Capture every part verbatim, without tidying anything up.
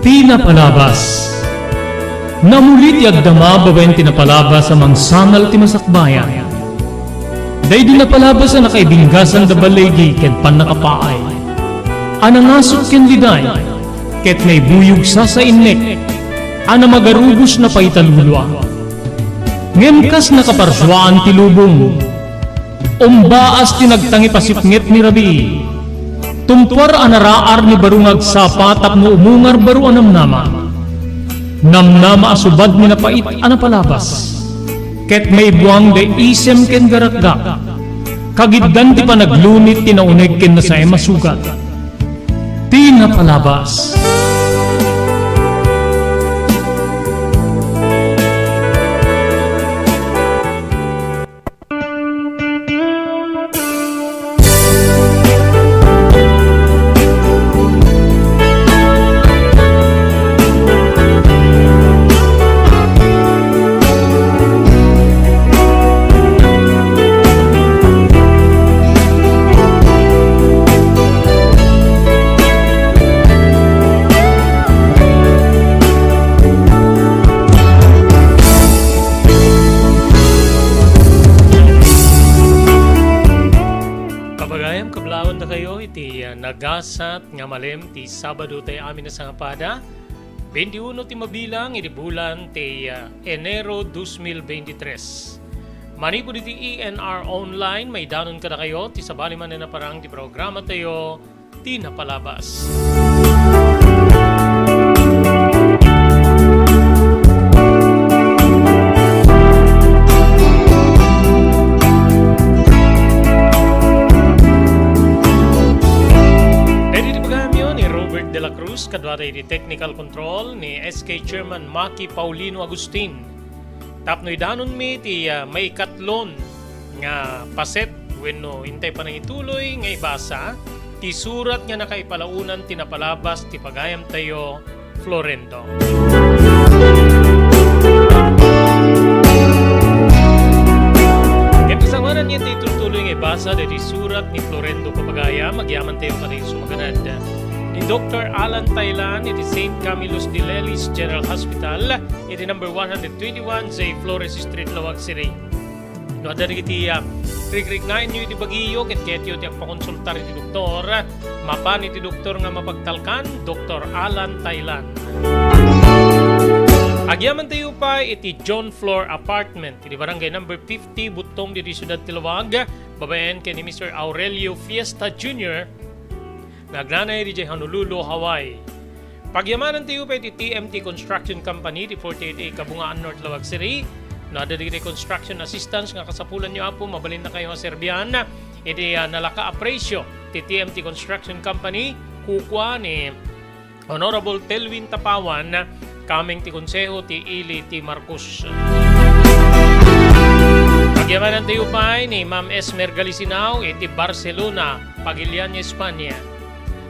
Ti napalabas. Namuli ti agdama babaen ti napalabas a mangsangal ti masakbayan. Daydi napalabas a nakaibinggasan da baligi ken pannakapaay. A nangasut ken liday, ket naibuyog sasainnek, a namagarubos na paitalulua. Ngem kas nakaparsuaan ti lubong, umbaas ti nagtangipasipnget ni rabii. Tumpuar a naraar ni baro nga agsapa tapno umungar baro a namnama. Namnama a subad ni napait a napalabas. Ket maibuang da isem ken garakgak. Kagiddan ti panaglunit ti nauneg ken nasaem a sugat. Ti napalabas. Kabagayam, kablaawandakayo iti, ah, nagasat nga malem ti Sabado tayo amin a sangapada. Beintiuno ti mabilang iti bulan ti, ah, Enero dos mil beintitres. Manipud iti E N R Online, maidanon kadakayo ti sabali manen a parang ti programa tayo, Ti Napalabas. Daydi ti pagayamyo ni Robert de la Cruz, kaduada iti technical control ni S K Chairman Maki Paulino Agustin. Tapno idanonmi ti, ah, maikatlon nga paset wenno intay panangituloy nga ibasa ti surat nga nakaipalaonan ti napalabas ti pagayamtayo, Florendo. Ket kasangoanan nga intay tultuloy nga ibasa daydi surat ni Florendo Papagayam, agyamantayo kadagiti sumaganad. Ni Doktor Alan Taylan iti Saint Camillus de Lelis General Hospital, iti number one hundred twenty-one J Flores Street, Laoag City. No adda dagiti, ah, rigrignaenyo iti bagiyo ket kayatyo ti agpakonsultar iti doktor, mapan iti doktor nga mapagtalkan, Doktor Alan Taylan. Agyamantayo pay iti John Floor Apartment, iti barangay number fifty, Buttong, ditoy siudad ti Laoag, babaen ken ni Mister Aurelio Fiesta Junior, nga agnanayon idiay Honolulu, Hawaii. Pagyamanantayo pay iti T M T Construction Company, iti forty-eight A Kabungaan North, Laoag City. No adda dagiti construction assistance nga kasapulanyo, Apo, mabalinnakayo a serbian iti, ah, nalaka a presyo ti T M T Construction Company, kukua ni Honorable Telwin Tapawan, kameng ti Konseho ti Ili ti Marcos. Pagyamanantayo pay ni Ma'am Esmer Galisinao iti Barcelona, Pagilian, Espanya.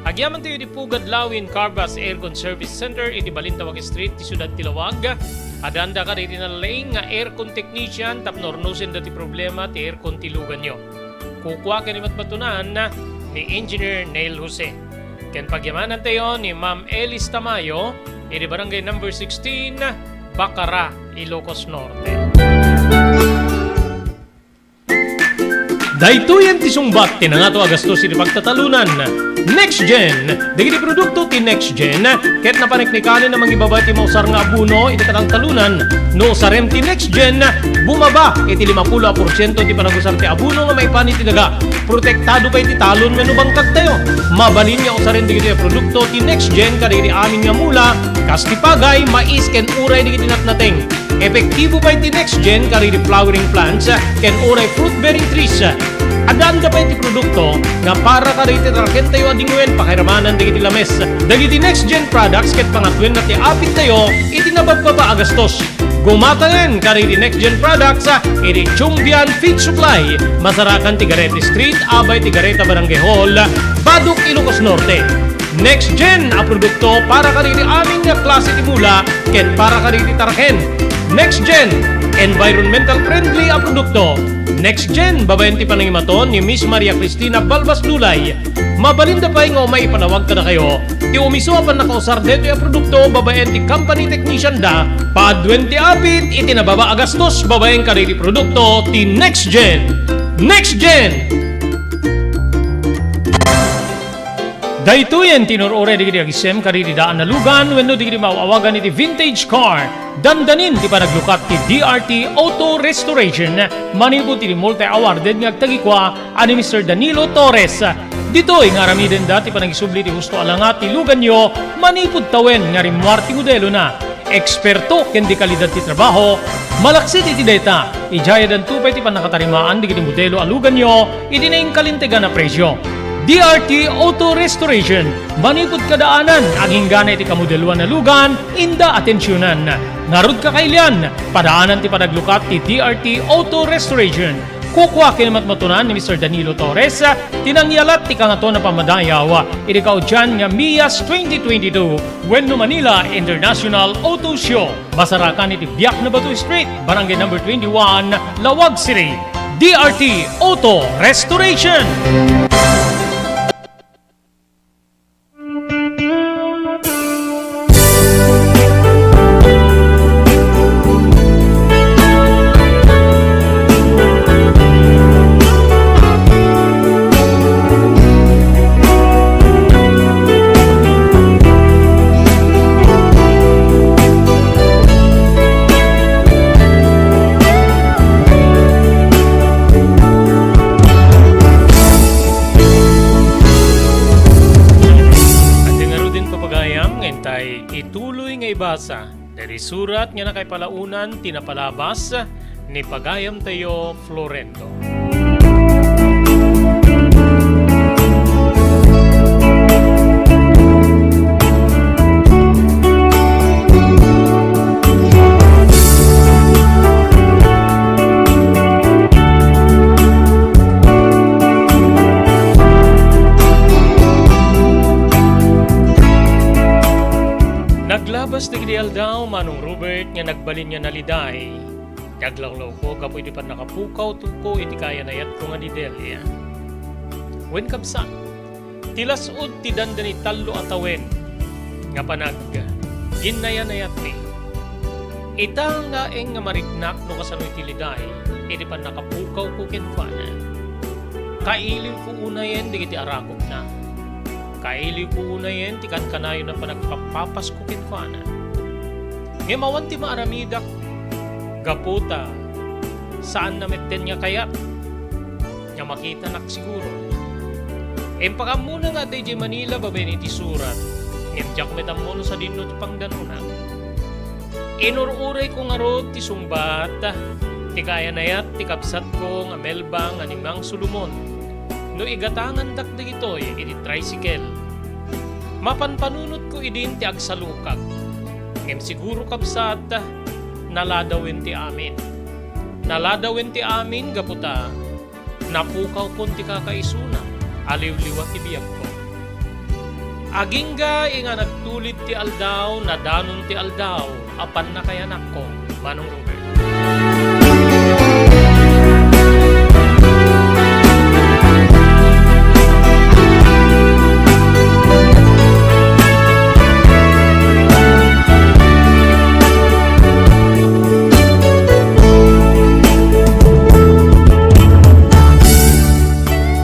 Agyamantayo iti Pugad Lawin Carvas Aircon Service Center iti Balintawak Street ti siudad ti Laoag. Addaanda kadagiti nalaing nga aircon technician tapno urnosenda ti problema ti aircon ti luganyo. Kukua ken imatbatunan ni Engineer Neil Jose. Ken pagyamanantayo ni Ma'am Elis Tamayo iti Barangay Number sixteen, Bacara, Ilocos Norte. Daytoyen ti sungbat ti nangato a gastos iti pagtatalunan. Next Gen. Dagiti produkto ti Next Gen ket napaneknekanen a mangibaba ti mausar nga abono iti kataltalunan. No usarem ti Next Gen, bumaba iti limapulo a porsiento ti panagusar ti abono nga maipan iti daga. Protektado pay ti talon wenno bangkagtayo. Mabalin nga usaren dagitoy a produkto ti Next Gen kadagiti amin nga mula, kas ti pagay, mais, ken uray dagiti natnateng. Epektibo pay ti Next Gen kadagiti flowering plants ken uray fruit-bearing trees. Addaanda pay ti produkto nga para kadagiti tarakentayo a dingwen pakairamanan dagiti lames. Dagiti Next Gen products ket pangatwenna ti apittayo iti nababbaba a gastos. Gumatayen kadagiti Next Gen products iti Chongbian Feed Supply, masarakan ti Garete Street, abay ti Gareta Barangay Hall, Badoc, Ilocos Norte. Next Gen a produkto para kadagiti amin nga klase ti mula ken para kadagiti taraken. Next Gen, environmental friendly a produkto. Next Gen, babaen ti panangimaton ni Miss Maria Cristina Balbas Lulay. Mabalinda pay nga umay ipalawag kadakayo ti umiso a pannakausar daytoy a produkto babaen ti company technician da, paaduen ti apit iti nababa a gastos babaen kadaytoy produkto ti Next Gen. Next Gen! Daytoyen ti inur-uray dagiti agisem kadagiti daan a lugan wenno dagiti maaw-awagan iti vintage car. Dandanin ti panaglukat ti D R T Auto Restoration manipud iti multi-awarded nga agtagikua a ni Mister Danilo Torres. Ditoy nga aramidenda ti panagisubli ti husto a langa ti luganyo manipud tawen nga rimmuar ti modelona. Eksperto ken dekalidad ti trabaho, malaksid iti dayta, idiay addanto pay ti pannakatarimaan dagiti modelo a luganyo iti nainkalintegan a presio. D R T Auto Restoration, manipud kadaanan, agingga iti kamodeloan a lugan, inda atensionan. Ngarud, kakailian, padaanan ti panaglukat ti D R T Auto Restoration. Kukua ken matmatunan ni Mister Danilo Torres ti nangyalat ti kangaton a pammadayaw iti kaudian nga MIAS twenty twenty-two wenno Manila International Auto Show. Masarakan iti Biak na Bato Street, Barangay Number twenty-one, Laoag City. D R T Auto Restoration. Iti ngaruden, papagayam, nga intay ituloy nga ibasa daydi surat nga nakaipalaonan ti napalabas ni pagayamtayo Florendo. Naglabas dagiti aldaw, Manong Robert, nga nagbalin nga naliday. Naglawlawko gapu iti pannakapukaw ko iti kaayan-ayatko nga ni Delia. Wen, kabsat, ti las-ud ti dandani tallo a tawen nga panagginnayan-ayatmi. Ita nga eng nga mariknak no kasano iti liday iti pannakapukawko kenkuana. Kailiwko unayen dagiti arakupna. Kailiwko unayen ti kankanayon a panagpappapasko kenkuana. Ngem awan ti maaramidak gapu ta saanna metten nga kayat nga makitanak siguro. Impakammona nga adda idiay Manila babaen iti surat, ngem diak met ammo no sadino ti pangdanonak. Inur-urayko ngarud ti sungbat ti kaayan-ayat ti kabsatko nga Melba nga ni Mang Solomon no igatangandak dagitoy iti tricycle. Mapanpanunotko idin ti agsalukag. Ngem siguro, kabsat, naladawen ti amin. Naladawen ti amin gapu ta napukawkon ti kakaisuna a liwliwa ti biagko. Agingga nga nagtulid ti aldaw, nadanon ti aldaw a pannakayanakko, Manong Robert.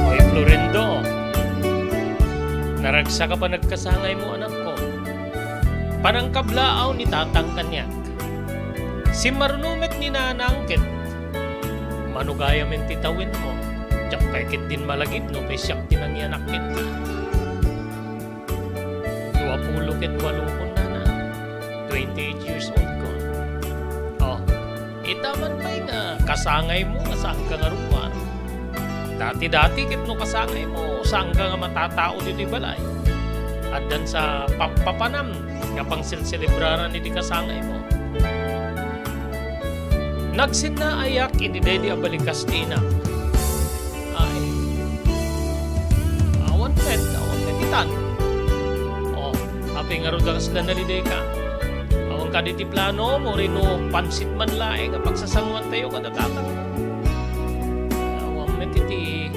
Oy, Florendo, naragsak a panagkasangaymo, anakko. Panangkablaaw ni tatang kaniak. Simmaruno met ni nanang ket manugayam ti tawenmo. Diak pay ketdin malagip no pay siak ti nangianak kenka. Duapulo ket walokon, nana. Twenty-eight years old ko. Oh, ita man pay nga kasangaymo nga saanka nga rummuar. Dati-dati ket no kasangaymo, saanka nga matatao ditoy balay. Addan sa pappapanam nga pangselselebraran iti kasangaymo. Nagsinnaayak iti daydi a balikas ti ina. Ay, awan met, awan met itan. Oh, apay ngarud a kasla nalidayka? Awan kadi ti plano, no rino pansit man laeng a pagsasanguantayo kada tatang? ti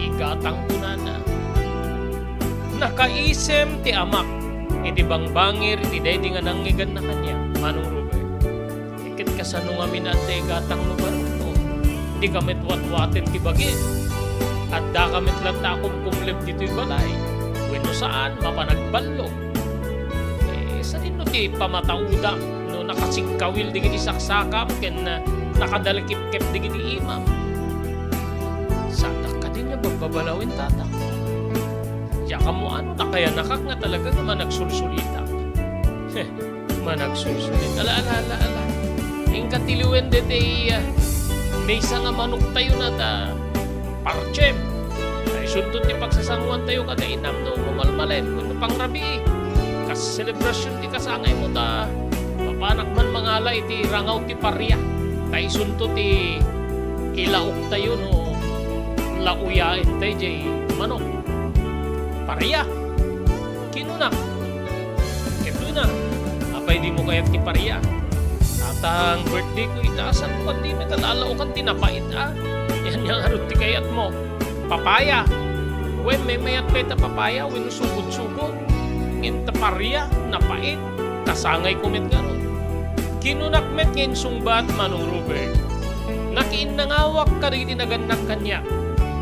igatang kunana. Nakaisem ti amak iti bangbangir iti daydi nga nangngeganna kaniak, Manong Robert. Ket kasano ngamin adda igatang no barukko? Dika met watwaten ti bagim. Addaka met latta a kumkumleb ditoy balay. Wenno saan, mapan agballog. Eh, sadino ti pamataudak no nakasigkawil dagiti saksakam ken, ah, nakadalkipkep dagiti imam? Saandak kadi nga babbabalawen, tata? Diak ammo no nakayanakak nga talaga nga managsulsulitak. Managsulsulit. Ala, ala, ala, ala. Inka tiliwen deti, ah, maysa nga manoktayo na ta partsem. Ta isunto ti pagsasanguantayo kada inam no mamalmalem wenno pangrabii. Kas selebrasion ti kasangaymo ta mapanak man mangala iti rangaw ti paria. Ta isunto ti ilaoktayo no lauyaentayo diay manok. Paria. Kinunak, "Ket kuna, apay dimo kayat ti paria? Tatang, birthday ko ita, saan ko kadi met a lalaokan ti napait a? Yan nga ngarud ti kayatmo. Papaya. Wen, maymayat pay ta papaya, wenno sugod-sugod. Ngem ta paria, napait. Kasangayko met ngarud." Kinunak met nga insungbat, Manong Robert, "Nakiinnangawak kadagiti nagannak kaniak.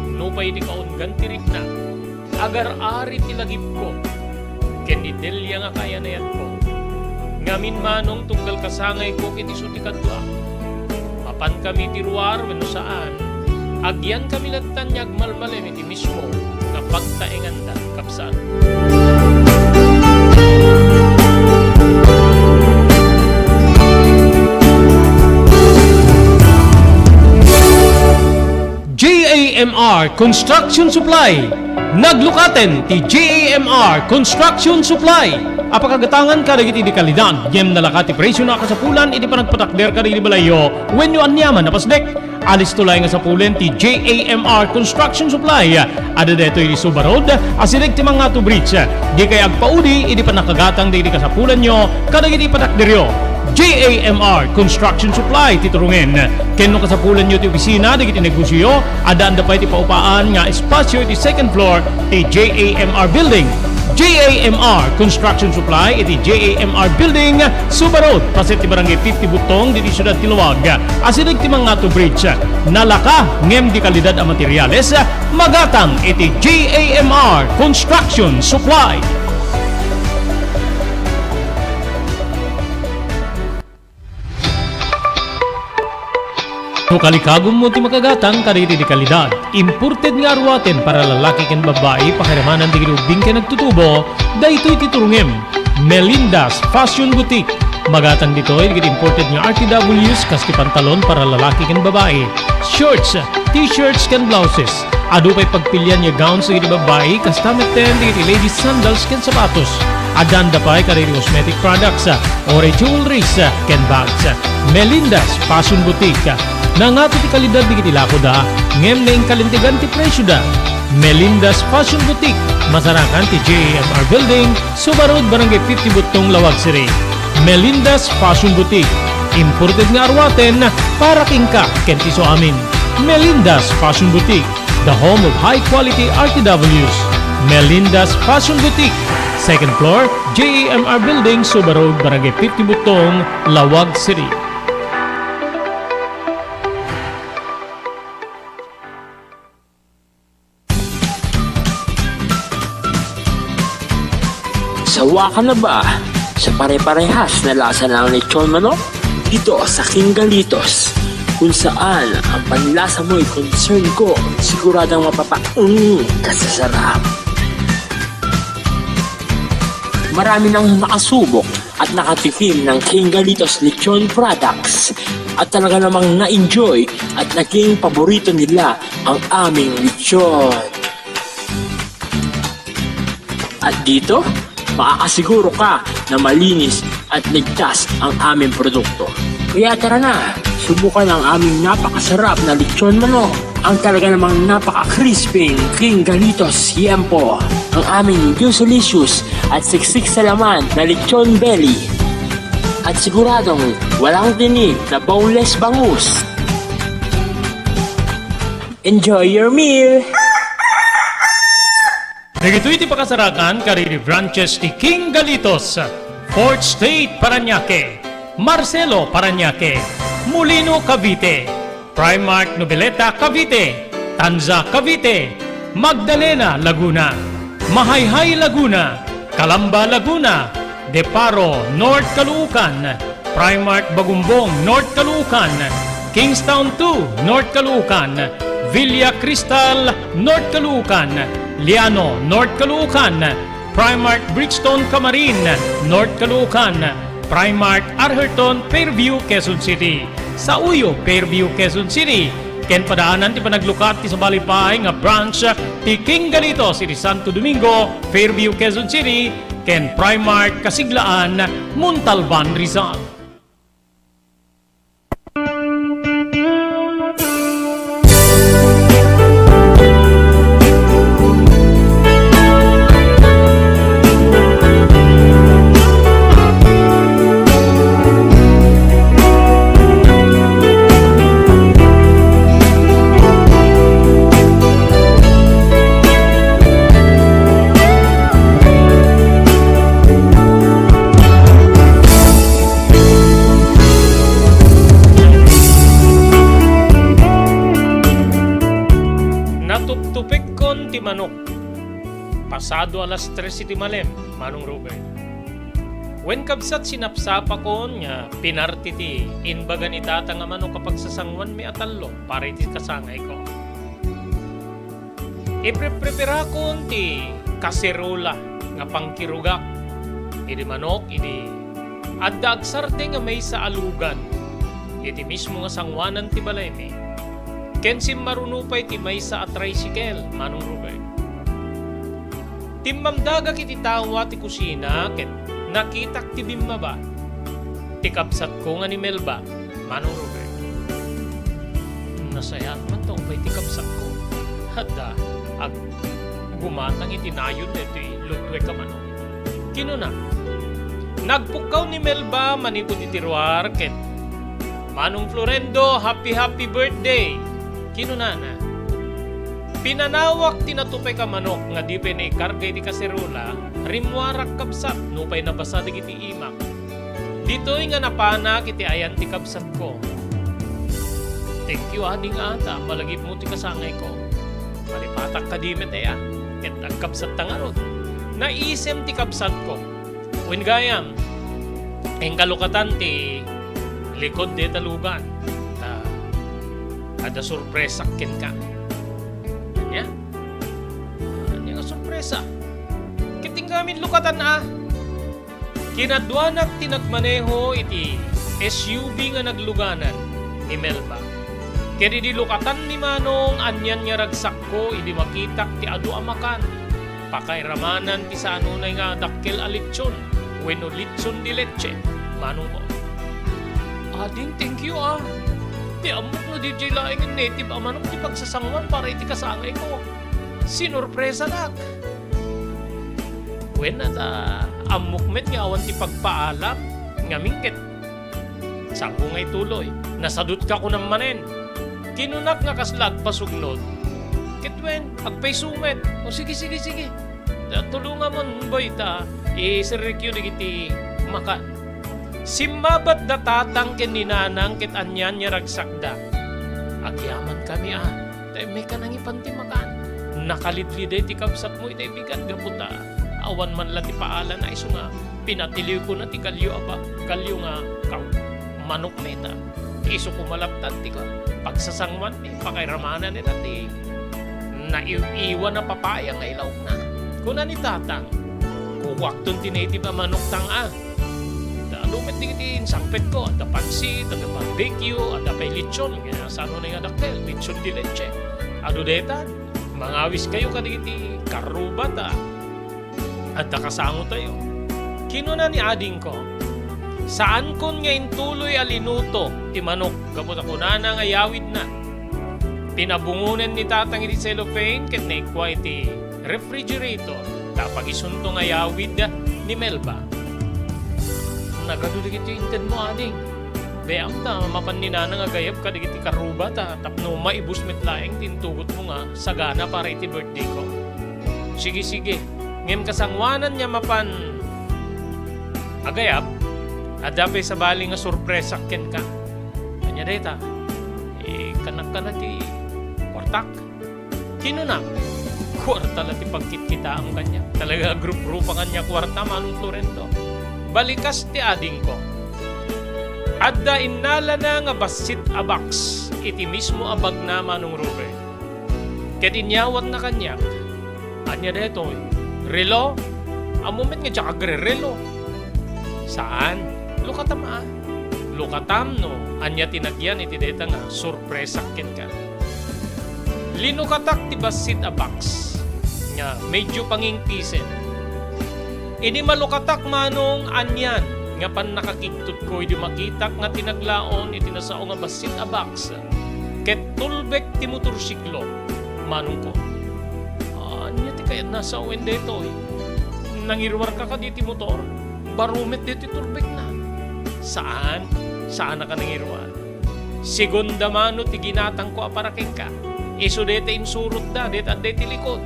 Nupay di kaunggan ti rikna, agar-ari ti lagipko ken ni Delia nga kayanayatko. Ngamin, manong, tunggal kasangayko ket isu ti kaduak. Mapankami ti ruar wenno saan, agyankami latta nga agmalmalem iti mismo nga pagtaenganda, kabsat." J A M R Construction Supply. Naglukaten ti J A M R Construction Supply a pakagatangan kadagiti di kalidad ngem nalaka ti presiona a kasapulan iti panagpatakder kadagiti balayyo wenno aniaman a pasdek. Alisto laeng a sapulen ti J A M R Construction Supply. Adda daytoy iti Suba Road, asideg ti Mangato Bridge. Dikay agpaudi idi pannakagatang dagiti kasapulanyo kadagiti panagderyo. J A M R Construction Supply ti turongen. Ken no kasapulanyo ti opisina dagiti negosioyo, addaanda pay ti paupaan nga espasio iti second floor ti J A M R Building. J A M R Construction Supply iti J A M R Building, Suba Road, paset ti Barangay fifty Buttong, ditoy siudad ti Laoag, asideg ti Mangato Bridge. Nalaka ngem di kalidad a materiales, magatang iti J A M R Construction Supply. No kalikagummo ti makagatang kadagiti di kalidad, imported nga aruaten para lalaki ken babbai, pakiramanan dagiti ubbing ken agtutubo, daytoy ti turongem. Melinda's Fashion Boutique. Magatang ditoy dagiti imported nga R T Ws, kas ti pantalon para lalaki ken babbai, shorts, t-shirts ken blouses. Adu pay pagpilian nga gowns dagiti babbai, kasta metten dagiti ladies sandals ken sapatos. Addaanda pay kadagiti cosmetic products, oray jewelries, ken bags. Melinda's Fashion Boutique. Nangato ti kalidad dagiti lakoda, ngem naingkalintegan ti presioda. Melinda's Fashion Boutique, masarakan ti J A M R Building, Suba Road, Barangay fifty Buttong, Laoag City. Melinda's Fashion Boutique, imported nga aruaten para kenka ken ti isuamin. Melinda's Fashion Boutique, the home of high quality R T Ws. Melinda's Fashion Boutique, second floor, J A M R Building, Suba Road, Barangay fifty Buttong, Laoag City. Sawa ka na ba sa pare-parehas na lasa ng lechon manok? Dito sa King Galitos, kung saan ang panlasa mo'y concern ko, siguradong mapapa-, mm, kasasarap. Marami nang nakasubok at nakatikim ng King Galitos Lechon Products at talaga namang na-enjoy at naging paborito nila ang aming lechon. At dito, makakasiguro ka na malinis at ligtas ang aming produkto. Kaya tara na, subukan ang aming napakasarap na lechon manok, ang talaga namang napaka-crispy King Galitos Yempo, ang aming juicy-licious at siksik sa laman na lechon belly. At siguradong walang tinik na boneless bangus. Enjoy your meal! Dagitoy ti pakasarakan kadagiti branches ti King Galitos, Fourth Street, Parañaque, Marcelo, Parañaque, Molino, Cavite, Primark Noveleta, Cavite, Tanza, Cavite, Magdalena, Laguna, Mahayhay, Laguna, Calamba, Laguna, Deparo, North Caloocan, Primark Bagumbong, North Caloocan, Kingstown two, North Caloocan, Villa Cristal, North Caloocan, Liano, North Caloocan, Primark Brixton, Camarin, North Caloocan, Primark Arherton, Fairview, Quezon City. Sauyo, Fairview, Quezon City. Ken padaanan ti panaglukat ti sabali pay nga branch ti King Galitos iti Santo Domingo, Fairview, Quezon City, ken Primark Kasiglaan, Montalban, Rizal. Natuptupekkon ti manok. Pasado alas tres iti malem, Manong Robert. Wen kabsat, sinapsapakon nga pinarti ti imbaga ni Tata nga manok a pagsasanguanmi a tallo para iti kasangayko. Iprepreparakon ti kaserola nga pangkirugak iti manok idi adda agsardeng a maysa a lugan iti mismo nga sanguanan ti balaymi, ken simmaruno pay ti maysa a tricycle, Manong Robert. Timmamdagak iti tawa ti kusina ket nakitak ti bimmaba. Ti kabsatko nga ni Melba, Manong Robert. Nasayaat man ta ubbay ti kabsatko. Adda, ag-, gumatang iti nayon daytoy lutuek a manok. Kinuna, nagpukkaw ni Melba manipud iti ruar ket, "Manong Florendo, happy, happy birthday!" kinunana. Pinanawak ti natupek a manok nga di pay naikarga iti kaserola, rimmuarak kabsat nupay nabasa dagiti imak. Ditoy nga napanak iti ayan ti kabsatko. "Thank you, ading, a, ta malagipmo ti kasangayko. Malipatak kadi met aya, ket agkabsatta ngarud." Naisem ti kabsatko. Wen gayam, inka lukatan ti likod dayta lugan. Ta, adda sorpresak kenka. Ania? Ania nga sorpresa? Ket inka ngamin lukatan, a? Kinaduanak ti nagmaneho iti S U V nga nagluganan ni Melba. Ket idi lukatan ni Manong, anian nga ragsakko idi makitak ti adu a makan. Pakairamanan ti sanunay nga dakkel a litson wenno litson de leche, Manong ko. "Ading, thank you, a. Ti ammok no diay laengen native a manok ti pagsasanguan para iti kasangayko. Sinorpresanak." Wen, ta ammok met nga awan ti pagpaalam, ngamin ket saanko nga ituloy. "Nasadutka kunam manen," kinunak nga kasla agpasugnod. Ket wen, agpayso met. "O, sige, sige, sige. Ta tulongamon, boy, ta iserrekyo dagiti makan." Simmabat da tatang ken ni nanang ket anian nga ragsakda. "Agyamankami, a. Ta immayka nangipan ti makan. Nakalidliday ti kabsatmo itay bigat gapu ta awan man la ti paalana, isu nga pinatiliwkona ti kalio a ba-, kalio nga ka-, manok met, a. Isu koma laptan ti ka-, pagsasanguanmi, pakairamananna ti naiw-iwan a papaya nga ilawna." Kuna ni tatang, "Kukuakton ti native a manok tang, a. Ta adu met dagiti insangpetko, adda pansit, adda barbecue, adda pay litson, nga sano nga dakkel, litson de leche. Adu daytan, mangawiskayo kadagiti karruba ta adda kasangotayo." Kinuna ni adingko, "Saankon nga intuloy a linuto ti manok gapu ta kunana nga yawidna." Pinabungonen ni tatang iti cellophane ket naikua iti refrigerator ta pagisunto nga yawid ni Melba. "Nagadu dagiti intedmo, ading. Be, amta, mapan ni Nanang agayab kadagiti karruba ta tapno maibus met laeng ti intugotmo nga sagana para iti birthday ko. Sige, sige. Ngem kasangoanan nga mapan agayab, adda pay sabali nga sorpresak kenka. Ania dayta? Ikkannak kana ti kuartak. Kinuna, "Kuarta la ti pagkitkitaem kaniak. Talaga, agruprupa kaniak kuarta, Manong Florendo. Balikas ti adingko. Adda innalana nga bassit a box iti mismo a bagna, Manong Robert. Ket inyawatna kaniak. Ania daytoy? Relo? Ammom met nga diak agrerelo." "Saan. Lukatam a. Lukatam no ania ti nagyan iti dayta nga sorpresak kenka." Linukatak ti bassit a box nga medyo pangingpisen. Idi malukatak, Manong, anian nga pannakakigtotko idi makitak nga tinaglaon iti nasao nga bassit a box ket tulbek ti motorsiklo, Manongko. Ania ti kayatna a sawen daytoy? Nangiruarka kadi iti motor? Baro met daytoy tulbekna. Saan, saanaka nangiruar. Segunda mano ti ginatangko a para kenka. Isu dayta insurotda, dayta adda iti likod.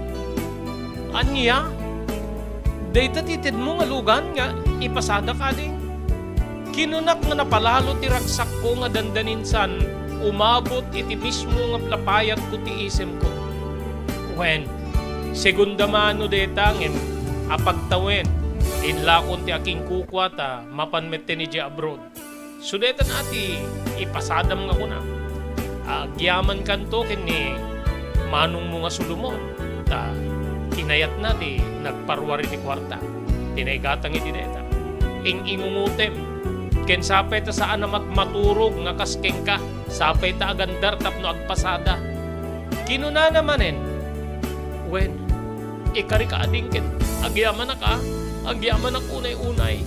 Ania? Dayta ti tedmo nga lugan nga ipasadak, ading? Kinunak nga napalalo ti ragsakko nga dandaninsan umabot iti mismo nga lapayatko ti isemko. Wen, segunda mano dayta ngem a pagtawen, inlakon ti akinkukua ta mapan metten idiay abroad. Isu dayta ti ipasadam nga kuna, "Agyamankanto ken ni manongmo nga Solomon, ta kinayatna ti nagparuar iti kuarta, ti naigatang iti dayta. Ing-ingungotem, ken sapay ta saan a matmaturog nga kas kenka, sapay ta agandar tapno agpasada." Kinunana manen, "Wen, ikarika ading ket agyamanaka, agyamanak unay-unay.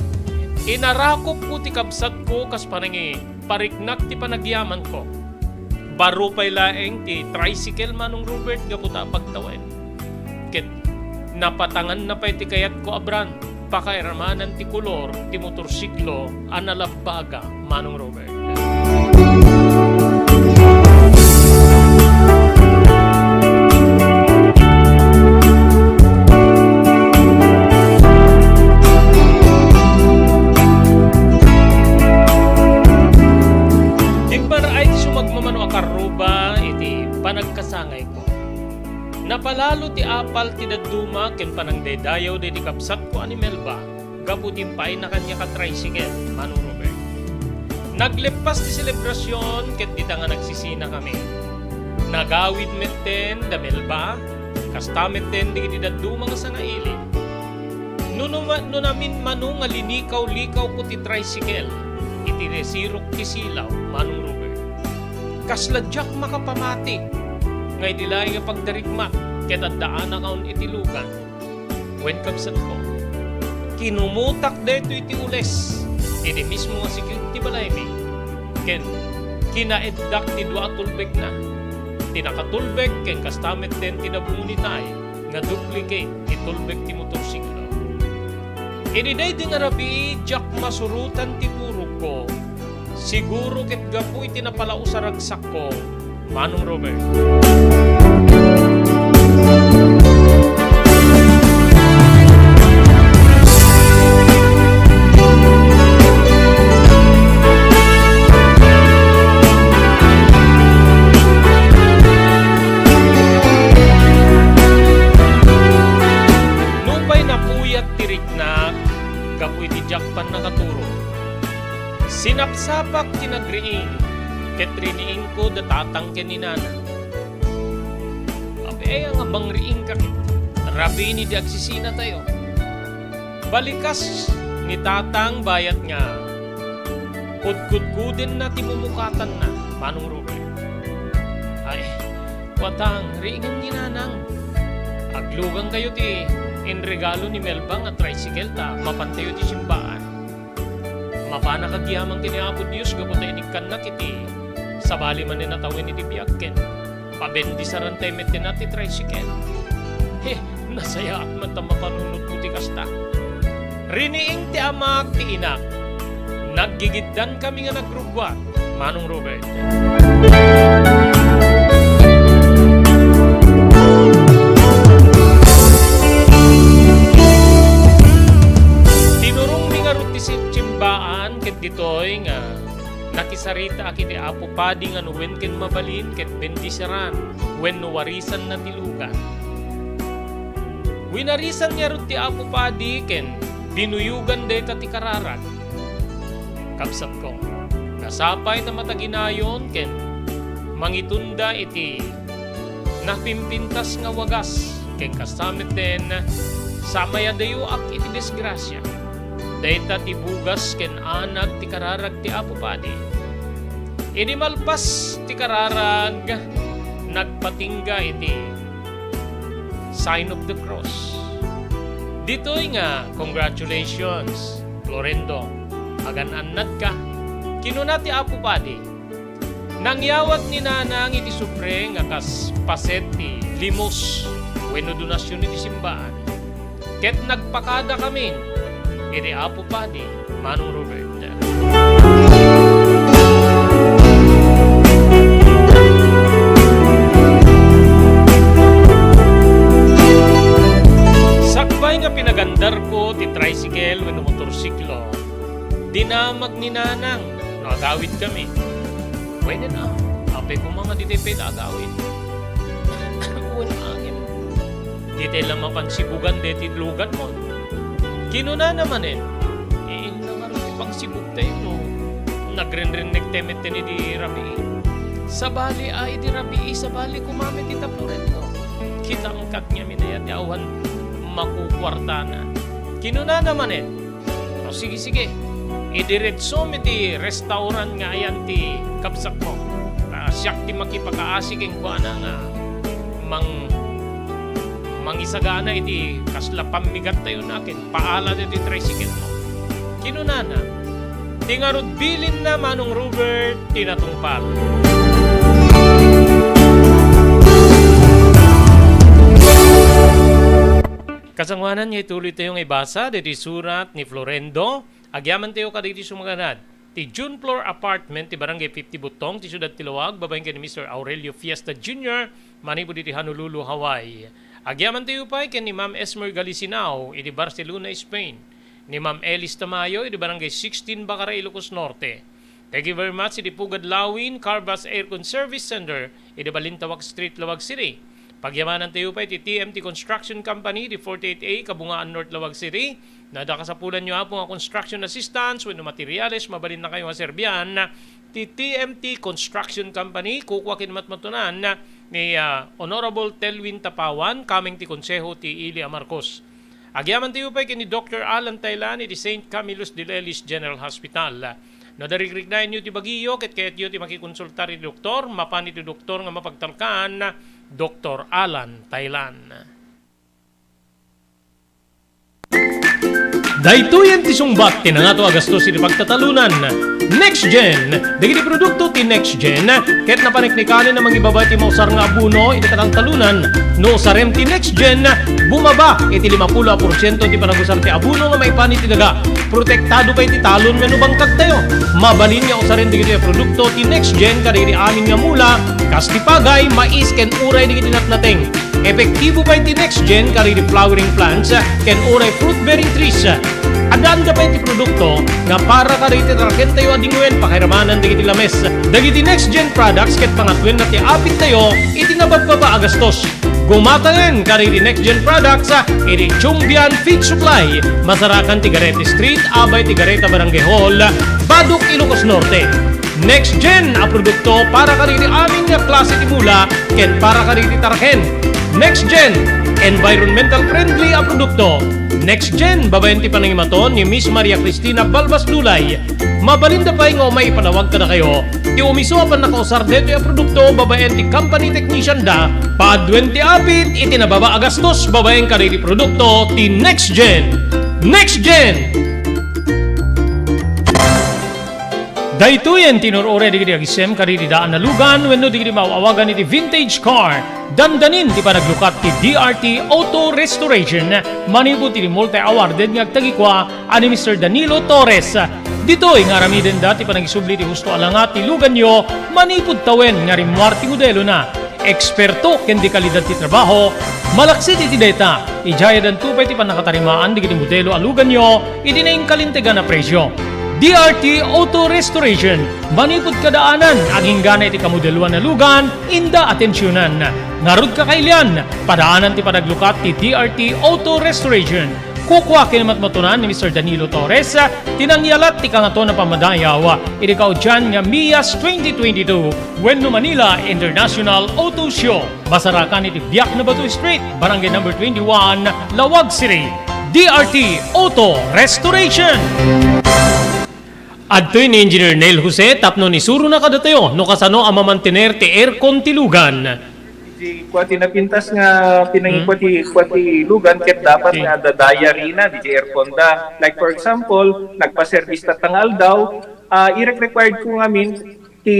Inarakopko ti kabsatko kas panangipariknak ti panagyamanko." Baro pay laeng ti tricycle, Manong Robert, gapu ta pagtawen. Ket napatanganna pay ti kayatko a brand. Pakairamanan ti kolor ti motorsiklo a nalabbaga, Manong Robert. Immaray ti sumagmamano a karruba iti panagkasangayko. Napalalo ti apal ti dadduma ken panangdaydayaw daydi kabsatko a ni Melba gapu ti impaayna kaniak a tricycle, Manong Robert. Nagleppas ti selebrasion ket dita nga nagsisinakami. Nagawid metten da Melba, kasta metten dagiti dadduma nga sanaili. No, no, no namin mano nga linikaw-likawko ti tricycle iti resirok ti silaw, Manong Robert, kasla diak makapamati nga idi laeng nga pagdarikmak ket addaanak iti lugan. Wen, kabsatko, kinumutak daytoy ti ules iti mismo nga sikiw ti balaymi, ken kinaeddak ti dua a tulbekna, ti nakatulbek ken kasta metten ti nabungonitay nga duplicate ti tulbek ti motorsiklo. Idi daydi nga rabii, diak masurotan ti purogko. Siguro ket gapu iti napalaus a ragsakko, Manong Robert. Nupay napuyat ti riknak gapu iti diak pannakaturog, sinapsapak ti nagriing ket riniingko da tatang ken ni nana. Abe, aya nga mangriingka ket rabiin idi agsisinatayo. Balikas ni tatang bayat nga kudkudkudenna ti mumukatanna, Manong Robert. Ay, kuatang, riingen ni nanang. Aglugankayo ti inregalo ni Melba nga tricycle ta mapantayo ti simbaan. Mapanak agyaman ken ni Apo Dios gapu ta inikkannak iti sabali manen a tawen iti biag ken pabendisaranta met ti tricycle. He, nasayaat man ta mapanunotko ti kasta. Riniing ti amak ti inak. Naggigiddan kami nga nagrugguat, Manong Robert. Tinurongmi ngarud ti simbaan ket ditoy nga nakisaritaak iti Apo Padi nga no wen ken mabalin ket bendisiran wenno warisanna ti lugar. Winarisan ngarud ti Apo Padi ken binuyogan dayta ti kararag. Kabsatko, nasapay ta mataginayon ken mangitunda iti napimpintas nga wagas, ken kasta met den, samayadayoak iti disgrasia. Dayta ti bugas ken anag ti kararag ti Apo Padi. Idi malpas ti kararag, nagpatingga iti sign of the cross. Ditoy nga, "Congratulations, Florendo, agan-annadka," kinuna ti Apo Padi. Nangyawat ni Nanang iti sobre nga kas paset ti limos wenno donasyon iti simbaan. Ket nagpakadakamin iti Apo Padi, Manong Robert. Sakbay nga pinagandarko ti tricycle wenno motorsiklo, dinamag ni Nanang no agawid kami. Wen a, apay koma nga ditoy pay ta agawid. Wen a, ngem ditoy la mapan sibugan deti luganmo. Kinunana manen, "Inna ngarud ti pangsibugtayo no nagrenrennegtayo metten idi rabii. Sabali a idi rabii, sabali koma met ita Florendo. Kitaem kaniamin aya ti awan makukuartana." Kinunana manen, "O, sige, sige. Idiretsom iti restaurant nga ayan ti kabsatmo. Ta siak ti makipakaasi kenkuana nga mang-, mangisagana iti kasla pammigattayo ken paala ditoy tricycle mo." Kinunana, ti ngarud bilinna, Manong Robert, ti natungpal. Kasangoanan nga ituloytayo nga ibasa ditoy surat ni Florendo. Agyamantayo kadagiti sumaganad ti June floor apartment ti Barangay fifty Butong ti siudad ti Laoag, babaen ken ni Mister Aurelio Fiesta Junior, manipud iti Honolulu, Hawaii. Agyamantayo pay ken ni Ma'am Esmer Galisinao iti Barcelona, Spain, ni Ma'am Elis Tamayo iti Barangay sixteen, Bacara, Ilocos Norte. Thank you very much iti Pugad Lawin Carvas Aircon Service Center iti Balintawak Street, Laoag City. Pagyamanantayo pay ti T M T Construction Company iti forty-eight A, Kabungaan North, Laoag City. No adda kasapulanyo, Apo, nga construction assistance wenno materials, mabalinnakayo nga serbian ti T M T Construction Company. Kukua ken matmatunan ni, ah, Honorable Telwin Tapawan, kameng ti Konseho ti Ili a Marcos. Agyamantayo pay ken ni Doktor Alan Taylan iti Saint Camillus de Lelis General Hospital. No adda rikriknaenyo ti bagiyo ket kayatyo ti makikonsultar iti doktor, mapan iti doktor nga mapagtalkan, Doktor Alan Taylan. Daytoyen ti sungbat ti nangato a gastos iti pagtatalunan. Next Gen. Dagiti produkto ti Next Gen ket napaneknekanen a mangibaba ti mausar nga abono iti kataltalunan. No usarem ti Next Gen, bumaba iti limapulo a porsiento ti panagusar ti abono nga maipan iti daga. Protektado pay ti talon wenno bangkagtayo. Mabalin nga usaren dagitoy a produkto ti Next Gen kadagiti amin nga mula, kas ti pagay, mais, ken uray dagiti natnateng. Epektibo pay ti Next Gen kadagiti flowering plants ken uray fruit-bearing trees. Addaanda pay ti produkto nga para kadagiti tarakentayo a dingwen pakairamanan dagiti lames. Dagiti Next Gen products ket pangatwenna ti apittayo iti nababbaba a gastos. Gumatangen kadagiti Next Gen products iti Chumbian Feed Supply, masarakan ti Garete Street, abay ti Gareta Barangay Hall, Badoc, Ilocos Norte. Next Gen a produkto para kadagiti amin nga klase ti mula ken para kadagiti taraken. Next Gen, environmental friendly a produkto. Next Gen, babaen ti panangimaton ni Miss Maria Cristina Balbas Lulay. Mabalinda pay nga umay ipanawag kadakayo ti umiso a pannakausar daytoy a produkto babaen ti company technician da. Paaduen ti apit iti nababa a gastos babaen kadagiti produkto ti Next Gen. Next Gen! Daytoyen ti inur-uray dagiti agisem kadagiti daan a lugan wenno dagiti maaw-awagan iti vintage car. Dandanin ti panaglukat ti D R T Auto Restoration manipud iti multi-awarded nga agtagikua a ni Mister Danilo Torres. Ditoy nga aramidenda ti panagisubli ti husto a langat ti luganyo manipud tawen nga rimmuar ti modelona. Eksperto ken dekalidad ti trabaho, malaksid iti dayta, idiay addanto pay ti pannakatarimaan dagiti modelo a luganyo iti nainkalintegan a presio. D R T Auto Restoration, manipud kadaanan, agingga iti kamodeloan a lugan, inda atensionan. Ngarud, kakailian, padaanan ti panaglukat ti D R T Auto Restoration. Kukua ken matmatunan ni Mister Danilo Torres ti nangyalat ti Kangatoan a Pammadayaw iti kaudian nga MIAS twenty twenty-two wenno Manila International Auto Show. Masarakan iti Biak na Bato Street, Barangay Number twenty-one, Laoag City. D R T Auto Restoration. Adtoy ni Engineer Neil Jose tapno isurona kadatayo no kasano a mamantener ti aircon ti lugan. Ti kua ti napintas nga pinangikua ti, kua ti lugan ket dapat nga adda diary na, diay aircon da. Like, for example, nagpa-service tatta nga aldaw, ah, irek-required ko ngamin ti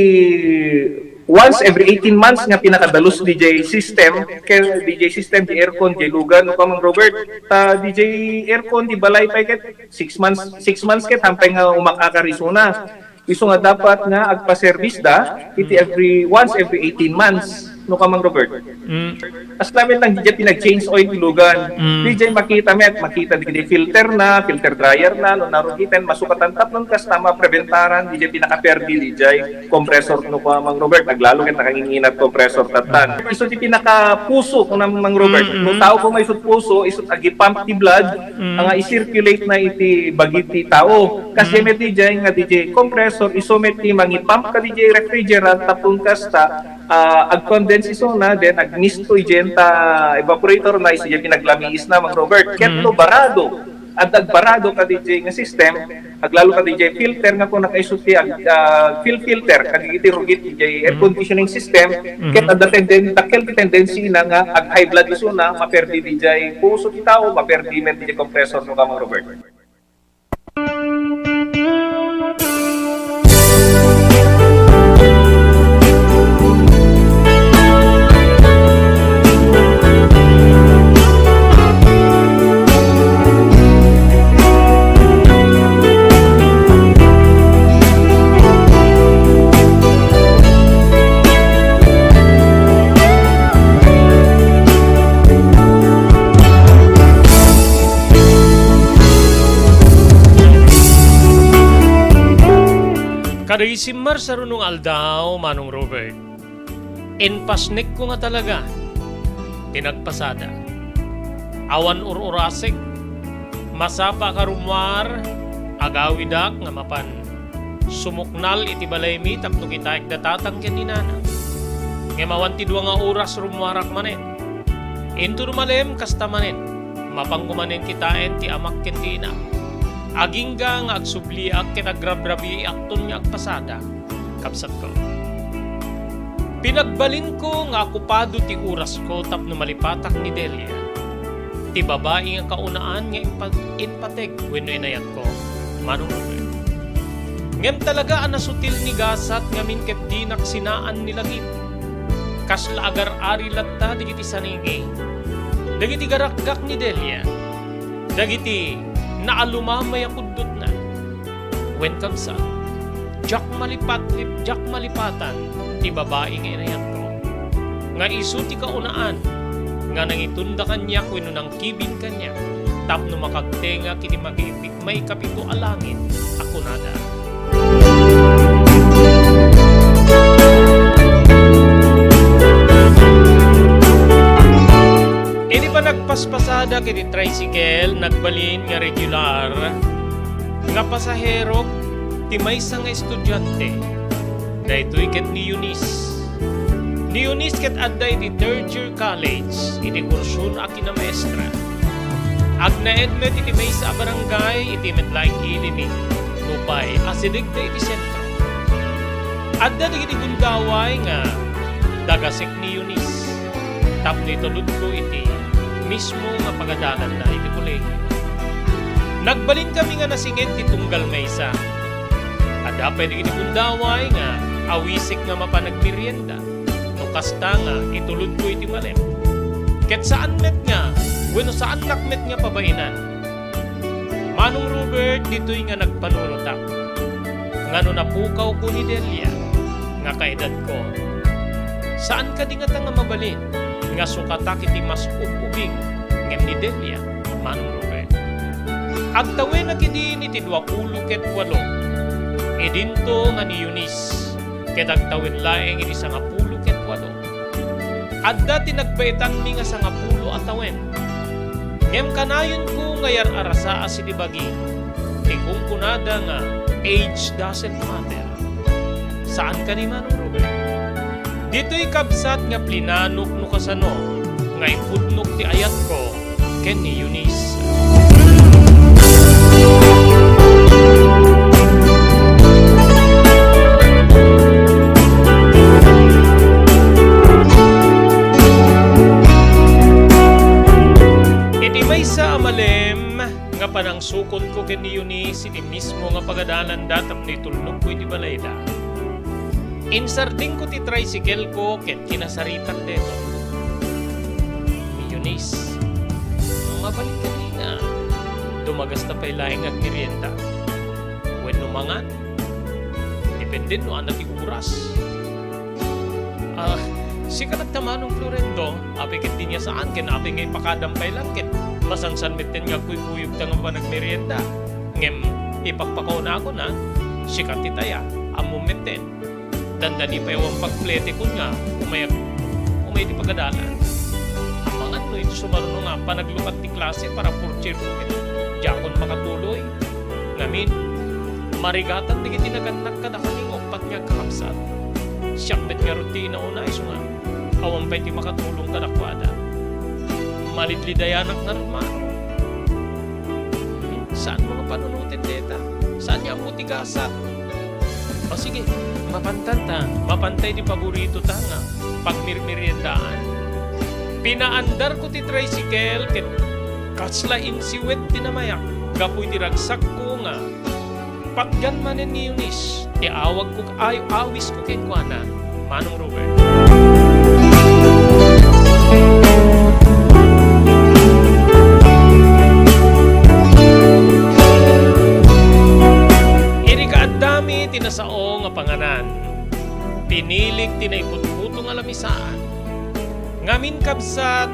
once every eighteen months nga pinakadalus diay system, ken diay system, diay aircon, diay lugan, no, Kamang Robert? Ta diay aircon, diay balay pay ket six months, six months ket hampay nga umak-akar isuna. Isu nga dapat nga agpa-service da iti every, once every eighteen months, no, Kamang Robert? Mm. As lamin lang, diay pinag-change oil ti lugan. Mm. Diay makita met, makita diay filter na, filter dryer na, no, narugiten, masukatan tapnon kasta mapreventaran diay pinakaperdi diay compressor, no, Kamang Robert? Aglalo ket nakanginginat compressor tattan. Isu ti pinakapuso, no, Mang Robert. Mm, mm. No tao koma isut puso, isut agipump ti blood, Mm. nga i-circulate na iti bagi ti tao. Kas Mm. met diay nga diay compressor, isu met ti mangipump kadi diay refrigerant tapno kasta, ah, ag-condense isuna, then agmisto diay ta evaporator na, isu diay pinaglamiis na, Mang Robert. Ket Mm. no barado, adda agbarado kadi diay nga system, aglalo kadi diay filter nga kua, nakaisu ti ag-, ah, fuel filter, kadagiti rugit diay air Mm. conditioning system, Mhm. ket adda tenden-, dakkel ti tendency na nga ag-high blood isuna, maperdi diay puso ti tao, maperdi met diay compressor, no, Kamang Robert? Kadagiti simmarsarunong aldaw, Manong Robert. Impasnekko nga talaga ti nagpasada. Awan ur-urasek, masapaka rummuar, agawidak nga mapan sumuknal iti balaymi tapno kitaek da tatang ken ni nana. Ngem awan ti dua nga oras rummuarak manen. Inton umalem, kasta manen, mapanko manen kitaen ti amak ken ti inak. Agingga nga agsubliak ket agrabrabiakton nga agpasada. Kabsatko, pinagbalinko nga okupado ti orasko tapno malipatak ni Delia, ti babai nga kaunaan nga impa-, impateg wenno inayatko, Manong Robert. Ngem talaga a nasutil ni gasat ngamin ket dinak sinaan ni langit. Kasla agar-ari latta dagiti saninging, dagiti garakgak ni Delia, dagiti naalumamay a kuddotna. Wen kabsat, diak malipat-, diak malipatan ti babai nga inayatko, nga isu ti kaunaan nga nangitunda kaniak wenno nangkibin kaniak tapno makagtengak iti maki-, maikapito a langit a kunada. Idi panagpaspasada iti tricycle, nagbalin nga regular nga pasaherok ti maysa nga estudiante. Daytoy ket ni Eunice. Ni Eunice ket adda iti third year college iti kursona a kinamaestra. Agnaed met iti maysa a barangay iti met laeng ili ni, nupay asidegda iti sentro. Adda dagiti gundaway nga dagasek ni Eunice tapno itulodko iti mismo nga pagadalanna iti kolegio. Nagbalinkami nga nasinged ti tunggal maysa. At Apay dagiti gundaway nga awisek nga mapan agmerienda, no kasta nga itulodko iti malem. Ket saan met nga, wenno saannak met nga pabainan. Manong Robert, ditoy nga nagpanunotak. Ngano napukawko ni Delia nga kaedadko? Saan kadi ngata nga mabalin nga sukatak iti mas ub-ubing ngem ni Delia, Manong Robert? Agtawenak idin iti duapulo ket walo. Idinto nga ni Eunice ket agtawen laeng iti sangapulo ket walo. Adda ti nagbaetanmi nga sangapulo a tawen. Ngem kanayonko nga yar-arasaas iti bagi ti kunkunada nga age doesn't matter. Saan kadi, Manong Robert? Ditoy kabsat nga plinanok no kasano nga ipudnok ti ayatko ken ni Eunice. Iti maysa a malem nga panangsukonko ken ni Eunice iti mismo nga pagadalanda tapno itulnogko iti balayda, insardingko ti tricycle-ko ket kinasaritak daytoy. Ni Eunice, mabalik kadi nga dumagasta pay laeng agmerienda wenno mangan? Depende no adda ti oras. Ah, sika latta, Manong Florendo, apay ket di nga saan ken apay nga ipakadam pay laeng ket masansan metten nga agkuykuyogta nga mapan agmerienda. Ngem ipakpakawnakon a, sika ti taya, ammom metten. Dandani pay awan pagpletekon nga umay, umay ti pagadalan. Amangan no iti sumaruno nga panaglukat ti klase para fourth year ko ket diakon makatuloy. Ngamin, marigatan dagiti nagannak kadakami nga uppat nga agkakabsat. Siak met ngarud ti inauna isu nga awan pay ti makatulong kadakuada. Malidlidayanak ngarud, Manong. Hmm, saanmo nga panunoten dayta? Saan nga ammo ti gasat? O sige, mapantan ta, mapantay ti paboritota nga pagmirmeriendaan. Pinaandarko ti tricycle ket kasla insiwet ti namayak gapu iti ragsakko nga patgan manen ni Eunice ti awagko, ay, awisko kenkuana, Manong Robert. Idi kaaddami ti nasao nga panganan, pinilik ti naiputputo nga lamisaan. Ngamin, kabsat,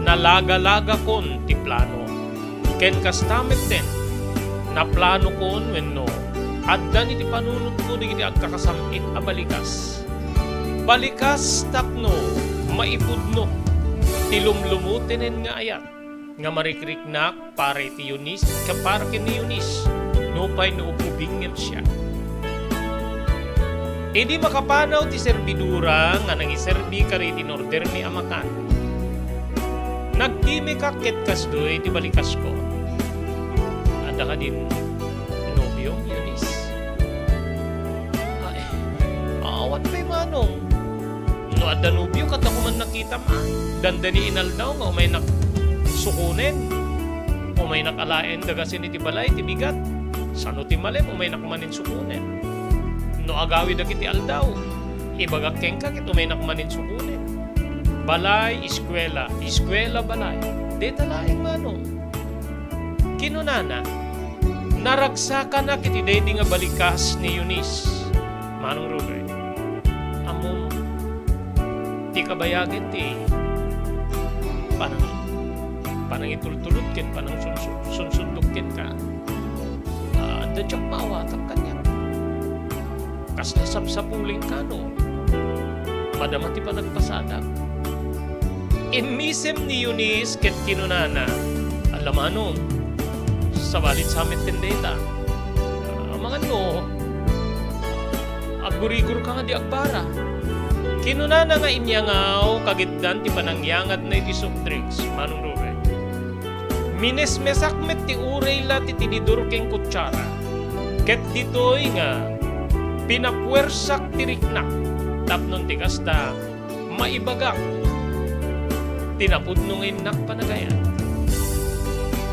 nalagalagakon ti plano. Ken kasta metten, naplanokon wenno addan iti panunotko dagiti agkakasam-it a balikas. Balikas tapno maipudnok ti lumlumutenen nga ayat nga marikriknak para iti Eunice, ka para ken ni Eunice, nupay no ub-ubing ngem siak. Idi makapanaw ti servidora nga nangiserbi kadagiti inordermi a makan, nagtimekak ket kasdiay ti balikasko. Adda kadin nobiom, Eunice? Ay, awan pay, Manong. No adda nobio, kasta koma nakitam a. Dandani inaldaw nga umaynak sukonen. Umaynak alaen dagasen iti balay ti bigat. Sano ti malem, umaynak manen sukonen. No agawid dagiti aldaw, ibagak kenka ket umaynak manen sukonen. Balay, eskuela, eskuela, balay. Dayta laeng, Manong. Kinunana, naragsakanak iti daydi nga balikas ni Eunice, Manong Robert. Ammom, ti kabayagen ti panang-, panangitultulod ken panangsunsu-, sunsundok kenka. Ah, adda diak maawatak kaniak. Kasla sapsapuleng kano. Madama ti panagpasadak. Immisem ni Eunice ket kinunana, "Ala, Manong, sabali sa metten dayta. Amangan no, aggurigurka nga di agbara." Kinunana nga inyangaw kagiddan ti panangyangadna iti soft drinks, Manong Robert. Minesmesak met ti uray la ti tinidor ken kutsara. Ket ditoy nga pinapuersak ti riknak tapno ti kasta, maibagak ti napudno nga innak panagayat.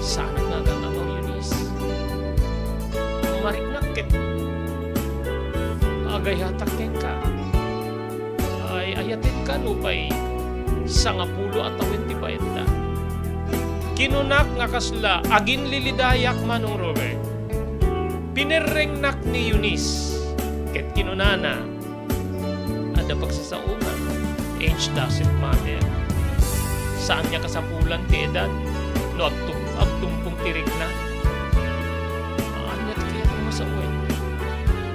Saanak nga agang-agaw, Eunice. Mariknak ket Agayatak kenka. Ay-ayatenka nupay sangapulo a tawen ti baetta. Kinunak nga kasla aginlilidayak, Manong Robert. Pinerrengnak ni Eunice, ket kinunana, "Adda pagsasaona, age doesn't matter. Saanna kasapulan ti edad no agtum-, agtumpong ti rikna." Ania ti kayatmo nga sawen?